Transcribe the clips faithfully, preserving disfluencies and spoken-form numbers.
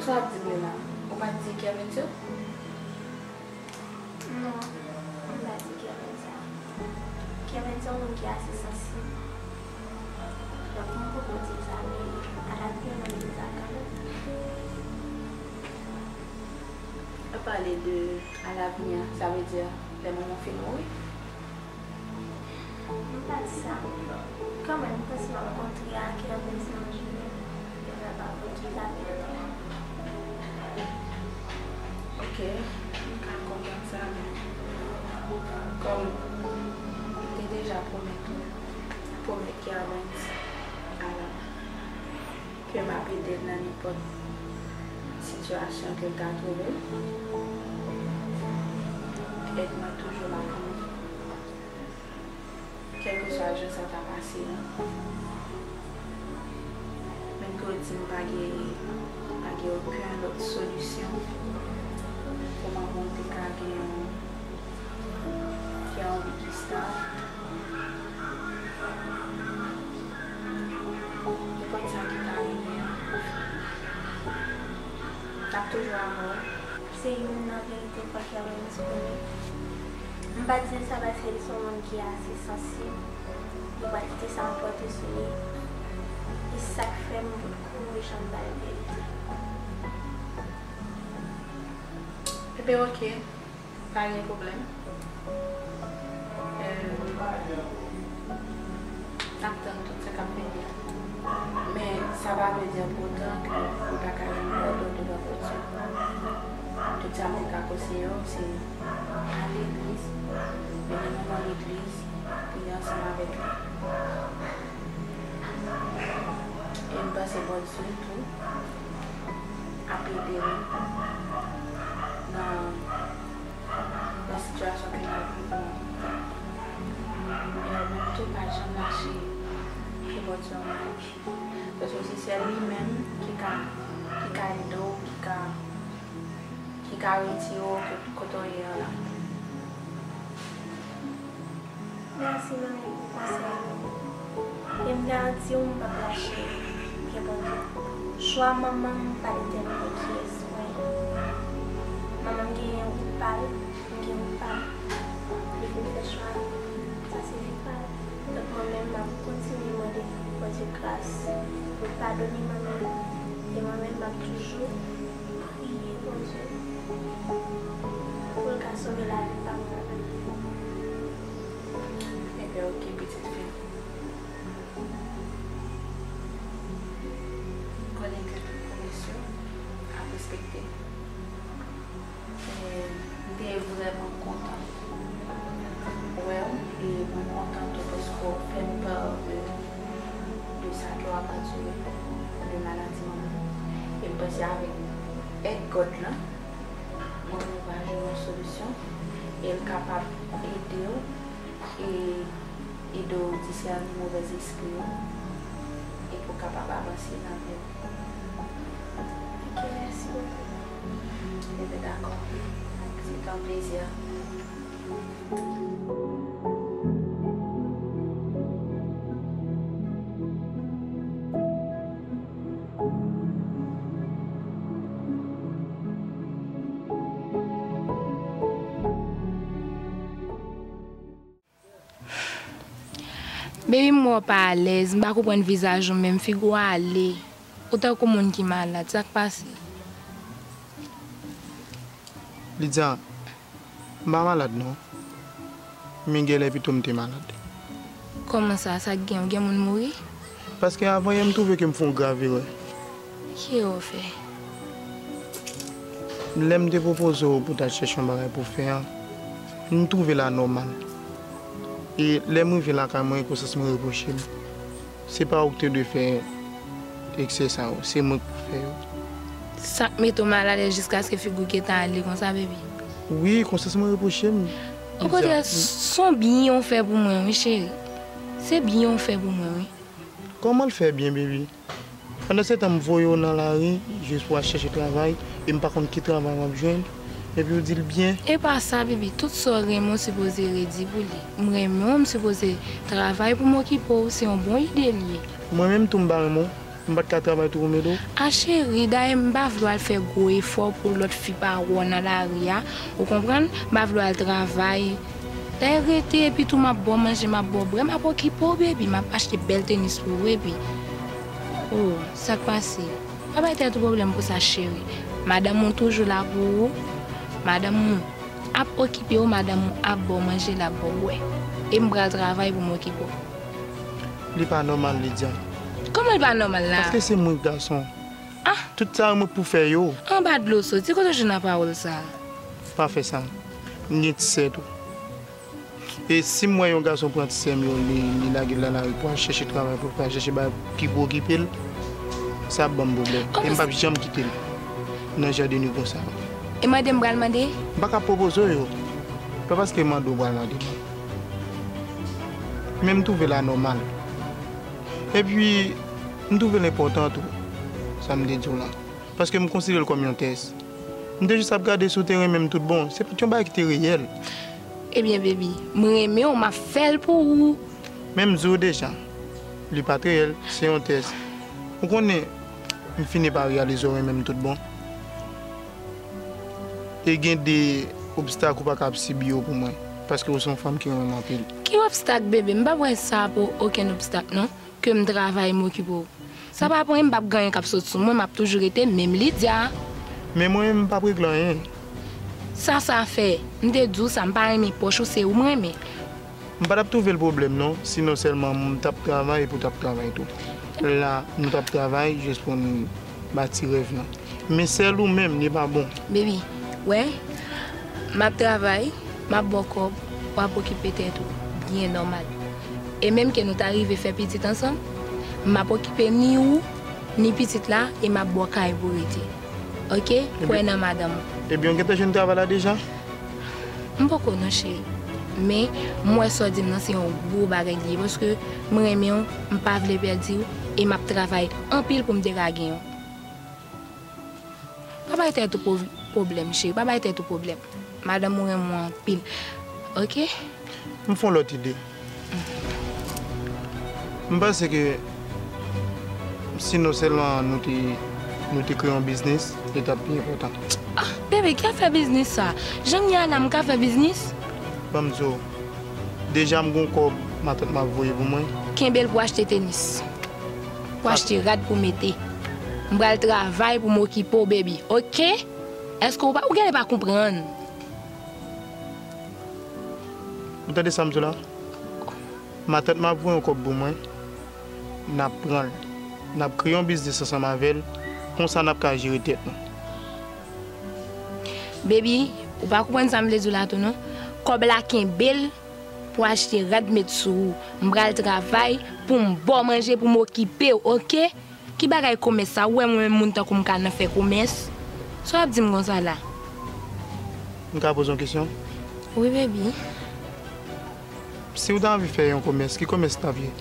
Sa w ap di m yo la? Ou pa t di Kervens yo? Non, m pa di Kervens sa. Kervens se yon moun ki ase sansib. Donk, m poko di l sa, men alavni, m ap di l sa kanmenm. Ou pale de alavni an, sa vle di lè manman w fin mouri? M pa di sa. Kanmenm, m panse m ap kontre ak Kervens nan jounen. Devan pa pou ki la pèdi. Ok, m ka konprann sa, men kòm m te deja pwomèt ou, pwomèt Kervens Alan ke m ap ede l nan nenpòt sitiyasyon ke l ka twouve l, èd mwen toujou la pou li. Kèlkeswa jan sa ta pase a, menm ke w di m pa gen, pa gen okenn lòt solisyon pou manman w te ka gen yon, gen yon vi ki stab, nenpòt sa ki ta rive a, n ap toujou avè w. Se youn nan verite fò Kervens konnen. M pa t di l sa paske li se yon moun ki ase sansib. Li pral kite sa anpòte sou li. E sa k fè m kouri jan m ba l verite. Ebyen, oke. Pa gen pwoblèm. Èm, n ap tann tout sa k ap vini an. Men, sa pa vle di pou otan ke ou pa ka jwenn pèdon devan Bondye. Tout sa m te ka konseye w, se al legliz, mennen manman w legliz, priye ansanm avèk li. E m panse Bondye tou ap ede nou nan, nan sitiyasyon ke n ap viv la. E menm tou, pa janm lache ke Bondye ann. Paske se sèl li menm ki ka, ki ka ede w, ki ka, ki ka retire w kot-, kote w ye an la. Mèsi, manmi, pou konsèy yo. E m garanti w, m p ap lache pye Bondye. Chwa manman m pa detèmine kiyès mwen ye. Manman m genyen wout pa l, m gen wout pa m. Li vin fè chwa l. Sa se vi pa l. Donk, mwen menm, m ap kontinye mande Bondye gras pou l padone manmi m. E mwen menm, m ap toujou priye Bondye pou l ka sove lavi pa m nan men l. Ebyen, oke, pitit fi m. Konnen ke tout pwomès yo ap respekte. E m te vrèman kontan wè w, e mwen kontan tou paske w fè m pa de, de sa ke w ap andire, de maladi manman w. E m panse avèk èd God lan, mwen rive jwenn yon solisyon, e l kapab ede w, e ede w disène movèzespri yo, e pou w kapab avanse nan vi w. Ok, mèsi bokou. Ebyen, dakò. Se te yon plezi. Baby, m wè w pa alèz, m pa konprann vizaj ou menm, figi w ale. Ou tankou moun ki malad, sa k pase? Lydia, m pa malad non. Men genlè pito m te malad. Kòman sa, sa k gen, ou gen moun mouri? Paske avan yè m twouve ke m fè yon grav erè. Ki erè w fè? Lè m te pwopoze w pou w t al chèche yon bagay pou w fè an, m twouve l anòmal. E lè m rive lakay mwen, konsyans mwen repwoche m. Se pa ou ki te dwe fè eksè sa yo, se mwen k pou fè yo. Sa k mete w malalèz jiskaske figi w gentan ale konsa, baby? Wi, konsyans mwen repwoche m. Okontrè, se yon byen w fè pou mwen, wi, cheri. Se byen w fè pou mwen, wi. Kòman l fè byen, baby? Pandan se tan, m voye w nan lari jis pou w al chèche travay, e m pa konn ki travay w ap jwenn, epi w di l byen. E pa sa, baby, tout sa w renmen w sipoze redi pou li. M renmen w, m sipoze travay pou m okipe w, se yon bon ide l ye. Mwen menm tou m pa renmen w, M pa t ka travay tou pou m ede w? A cheri, dayè m pa vle w al fè gwo efò pou lòt fi pa wè w nan lari a, ou konprann? M pa vle w al travay. Dayè rete, epi tou m ap ba w manje, m ap ba w bwè, m ap okipe w, baby, m ap achte bèl tenis pou ou, epi. Oh, sa k pase? Pa bay tèt ou pwoblèm pou sa, cheri. Madanm ou toujou la pou ou. Madanm ou ap okipe w, madanm ou ap ba w manje, l ap ba w bwè. E m pral travay pou m okipe w. Li pa nòmal, Lydia. Kòman li pa nòmal la? Paske se mwen k gason. Ah! Tout sa yo mwen pou fè yo. Anba dlo soti, kote w jwenn a pawòl sa? Pa fè sa. M gen ti sè tou. E si m wè yon gason pran ti sè m yo, li, li lage l nan lari pou al chèche travay, pou al chèche bagay ki pou okipe l, sa ap ban m pwoblèm. E m p ap janm kite l nan jan de nwi konsa. E mande m pral mande? M pa ka pwopoze w yo. Pa paske m mande w pral mande m. Men m twouve l anòmal. Epi, m twouve l enpòtan tou, sa m te di w la. Paske m konsidere l kòm yon tès. M te jis ap gade si w te renmen m tout bon. Se pa t yon bagay ki te reyèl. Ebyen, baby, m renmen w, m ap fè l pou ou. Men m di w deja, li pa t reyèl, se yon tès. Ou konnen, m fini pa reyalize w renmen m tout bon. E gen de obstak ou pa ka ap sibi yo pou mwen, paske w se yon fanm ki renmen m anpil. Ki obstak, baby? M p ap wè sa pou okenn obstak, non. Ke m travay, m okipe w. Sa pa pran, m p ap gen anyen k ap sot sou mwen, m ap toujou rete menm Lydia. Men mwen, m p ap regle anyen. Sa sa fè? M te di w sa, m pa renmen pòch ou, se ou m renmen. M pa t ap twouve l pwoblèm non, si non sèlman m t ap travay epi w t ap travay tou. La, nou t ap travay jis pou n bati rèv lan. Men sèl ou menm, li pa bon. Baby, wè, m ap travay, m ap ba w kòb, w ap okipe tèt ou, byen nòmal. E menm ke nou ta rive fè pitit ansanm, m ap okipe ni ou, ni pitit la, e m ap ba w kay pou w rete. Oke? Kwè nan madanm ou. Ebyen, w gentan jwenn travay la deja? M poko non, cheri. Men, m wè sa w di m nan se yon gwo bagay li ye, paske m renmen w, m pa vle pèdi w, e m ap travay anpil pou m te ka gen w. Pa bay tèt ou pov-, pwoblèm, cheri. Pa bay tèt ou pwoblèm. Madanm ou renmen w anpil. Oke? M fè yon lòt ide. M panse ke si non sèlman nou te, nou te kreye yon biznis, li t ap pi enpòtan. Ah, bebe, ki afè biznis sa? Jan m ye a la, m ka fè biznis? Ban m di w, deja m gon kòb matant m ap voye pou mwen. Kenbe l pou achte tenis. Pou achte rad pou mete. M pral travay pou m okipe w, baby. Oke? Èske w pa, ou genlè pa konprann? Ou tande sa m di w la? Matant m ap voye yon kòb pou mwen. N ap pran l. N ap kreye yon biznis ansanm avè l. Konsa n ap ka jere tèt nou. Baby, ou pa konprann sa m vle di w la tou non. Kòb la kenbe l pou achte rad met sou ou. M pral travay pou m ba w manje, pou m okipe w, oke? Ki bagay komès sa? Ou wè mwen menm moun tankou m ka nan fè komès? Sa w ap di m konsa la? M ka poze yon kesyon? Wi, baby. Si w ta anvi fè yon komès, ki komès w t ap ye?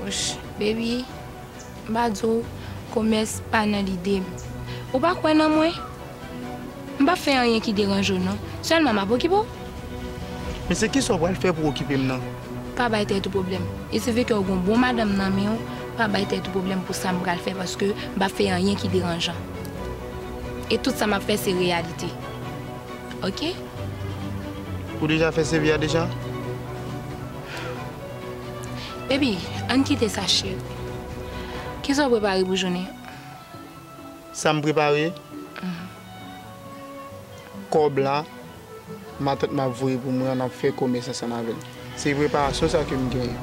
Wouch, baby, m pa di w, komès pa nan lide m. Ou pa kwè nan mwen? M p ap fè anyen ki deranje w non. Sèlman m ap okipe w. Men se kisa w pral fè pou okipe m nan? Pa bay tèt ou pwoblèm. Il suffit ke w gon bon madanm nan men w, pa bay tèt ou pwoblèm pou sa m pral fè, paske m p ap fè anyen ki deranjan. E tout sa m ap fè se reyalite. Oke? Ou deja fè C V a deja? Baby, ann kite sa, cheri. Kisa w prepare pou jounen an? Sa m prepare? Kòb la, matant m ap voye pou mwen, n ap fè komès ansanm avè l. Se preparasyon sa ke m genyen.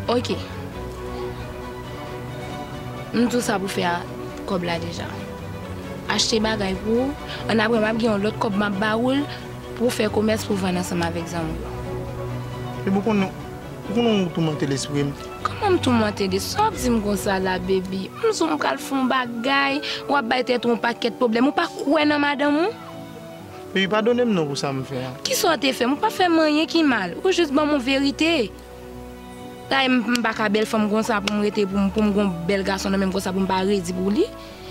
Oke. M di w sa pou fè a kòb la deja. Achte bagay pou ou, annapre m ap gen yon lòt kòb m ap ba ou l pou w fè komès pou w vann ansanm avèk zanmi w yo. Epi w konnen, ou konnen ou toumante lespri m. Kòman m toumante lespri? Sa w ap di m konsa la, baby? M di w m pral fè yon bagay, w ap bay tèt ou yon pakèt pwoblèm. Ou pa kwè nan madanm ou? Baby, padone m non pou sa m fè a. Kisa w te fè m? Ou pa fè m anyen ki mal. Ou jis ban m yon verite. Dayè m, m pa ka bèl fanm konsa pou m rete, pou m, pou m gon bèl gason nan men m konsa pou m pa redi pou li.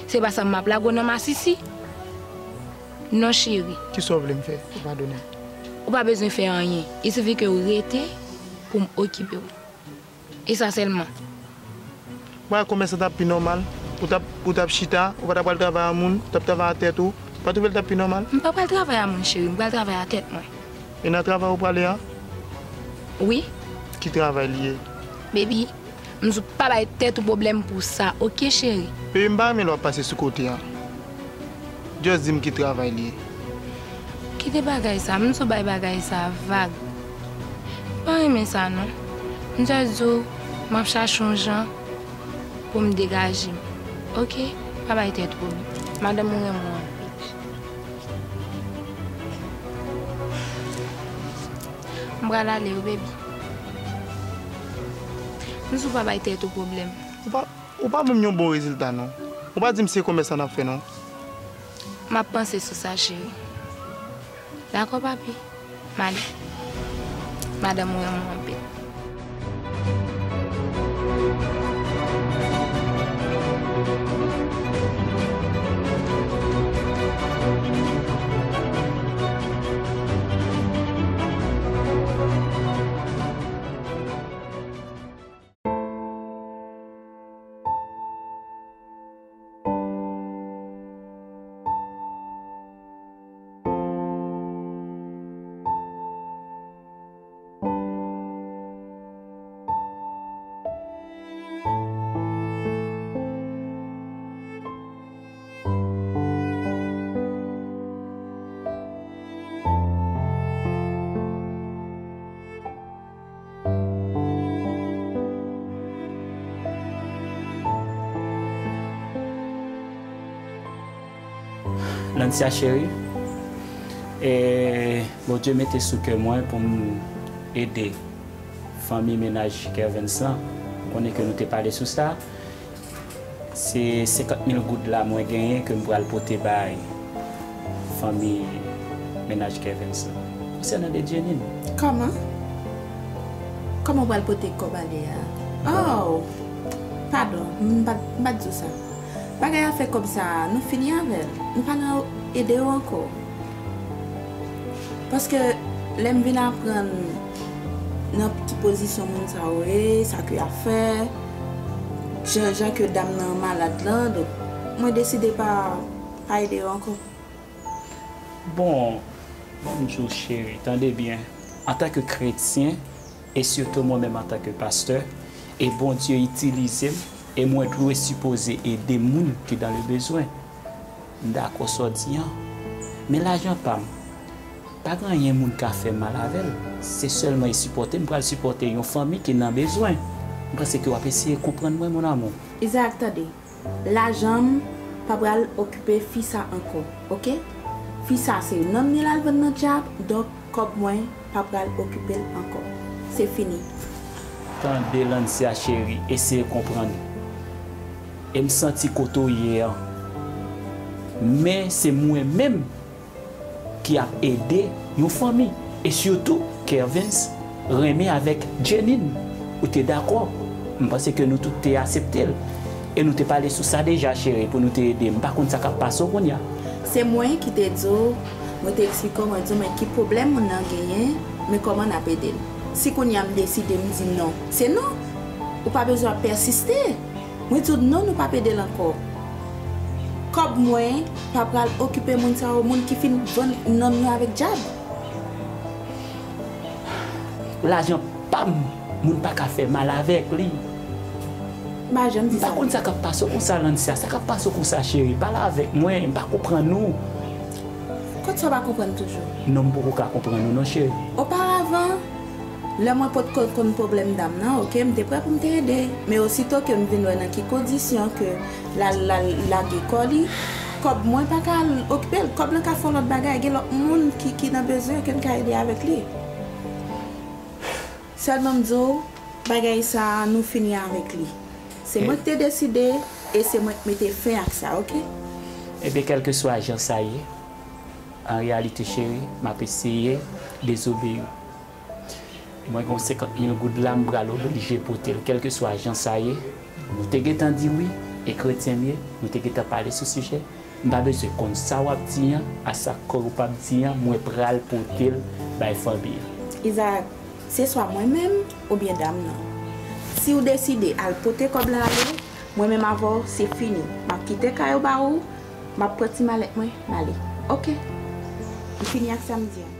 Se pa sa m ap lage w nan masisi. Non, cheri. Kisa w vle m fè? Ou padone m. Ou pa bezwen fè anyen. Il suffit ke w rete pou m okipe w. E sa sèlman. Ou pa wè komès lan t ap pi nòmal? Ou t ap, ou t ap chita, ou pa t ap pral travay a moun, ou t ap travay a tèt ou. Ou pa twouve l t ap pi nòmal? M pa pral travay a moun, cheri, m pral travay a tèt mwen. E nan travay ou prale a? Wi. Ki travay li ye? Baby, m di w pa bay tèt ou pwoblèm pou sa, oke, cheri? Baby, m pa renmen lè w ap pase sou kote a. Just di m ki travay li ye. Kite bagay sa, m di w bay bagay sa vag. M pa renmen sa non. M just di w, m ap chache yon jan pou m degaje m. Oke? Pa bay tèt ou pwoblèm. Madanm ou renmen w anpil. M pral ale wi, baby. M di w pa bay tèt ou pwoblèm. Ou pa, ou pa ban m yon bon rezilta non. Ou pa di m se komès sa n ap fè non. M ap panse sou sa, cheri. Dakò, papi? M ale. Madanm ou renmen w anpil. Lancia cheri, e Bondye mete sou kè mwen pou m ede fanmi mennaj Kervens lan. M konnen ke nou te pale sou sa. Se senkant mil goud la mwen genyen ke m pral pote bay fanmi mennaj Kervens lan. Konsènan de Jenine. Kòman? Kòman w pral pote kòb ale a? Oh! Padon, m pa t, m pa t di w sa. Bagay afè kòb sa a, nou fini avè l. Nou pa nan ede yo ankò. Paske lè m vin aprann nan ki pozisyon moun sa yo ye, sa ke y ap fè, jan, jan ke dam nan malad lan, donk, mwen deside pa, pa ede yo ankò. Bon, ban m di w cheri, tande byen, antanke kretyen, e sitou mwen menm antanke pastè, e Bondye itilize m, e mwen dwe sipoze ede moun ki dans le besoin. M dakò sa w di an. Men lajan pa m, pa gen anyen moun ka fè mal avè l. Se sèlman e sipòte, m pral sipòte yon fanmi ki nan bezwen. M panse ke w ap eseye konprann mwen, mon amour. Isaac, tande. Lajan m pa pral okipe fi sa ankò, oke? Fi sa se nanm li l al vann nan dyab, donk kòb mwen pa pral okipe l ankò. Se fini. Tande, Lancia cheri, eseye konprann. E m santi kote w ye an. Men se mwen menm ki ap ede yon fanmi. E sitou, Kervens renmen avèk Jenine. Ou te dakò. M panse ke nou tout te asepte l. E nou te pale sou sa deja, cheri, pou nou te ede. M pa konn sa k ap pase w kounye a. Se mwen ki te di w, mwen te eksplike w, mwen di w, men ki pwoblèm moun nan genyen, men kòman n ap ede l. Si kounye a m deside m di non, se non. Ou pa bezwen ap pèsiste. Mwen di w non, nou p ap ede l ankò. Kòb mwen pa pral okipe moun sa yo, moun ki fin vann nanm yo avèk dyab. Lajan pa m, moun pa ka fè mal avèk li. M pa janm di sa. M pa konn sa k ap pase w konsa, Lancia. Sa k ap pase w konsa, cheri? Pale avèk mwen, m pa konprann ou. Kot sa w pa konprann toujou? Non, m poko ka konprann ou non, cheri. Oparavan, lè mwen potko konn pwoblèm dam nan, oke, m te prè pou m te ede. Men osito ke m vin wè nan ki kondisyon ke l al, l al lage kò li, kòb mwen pa ka al okipe l. Kòb lan ka fè yon lòt bagay. Gen lòt moun ki, ki nan bezwen ke n ka ede avèk li. Sèlman m di w, bagay sa a, nou fini avèk li. Se mwen ki te deside e se mwen ki mete fen ak sa, oke? Ebyen, kèlkeswa jan sa ye, an reyalite, cheri, m ap eseye dezobeyi w. Mwen gen yon senkant mil goud la, m pral oblije pote l, kèlkeswa jan sa ye. Nou te gentan di wi, e kretyen m ye, nou te gentan pale sou sijè. M pa bezwen konn sa w ap di an, a sa kò w p ap di an, mwen pral pote l bay fanmi an. Isaac, se swa mwen menm oubyen dam nan. Si w deside al pote kòb la ale, Mwen menm avè w, se fini. M ap kite kay ou ba ou, m ap pran ti malèt mwen, m ale. Oke. M fini ak sa m di an.